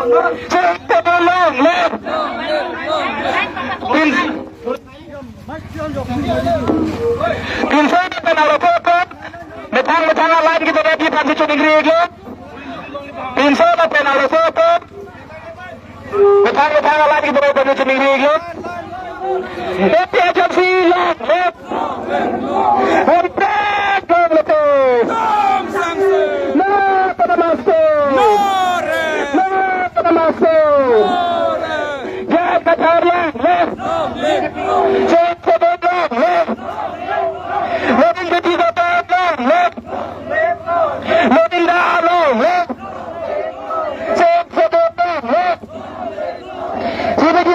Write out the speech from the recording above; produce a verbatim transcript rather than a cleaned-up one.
Sing Tebul long live. Pin-, pinso lapen arloso atum, methang methang a-line kedo-ri aphan si choningri iklo. Pinso lapen arloso atum, methang methang a-line kedo-ri aphan si choningri iklo. APHLC long live. Hemprek long live. Nara pada master. Nara pada master. J I Kathar long live. Sing Tebul long live. Lodin Bedi Gatar long live. Lodin da long live. Sing Tebul long live. Sibidi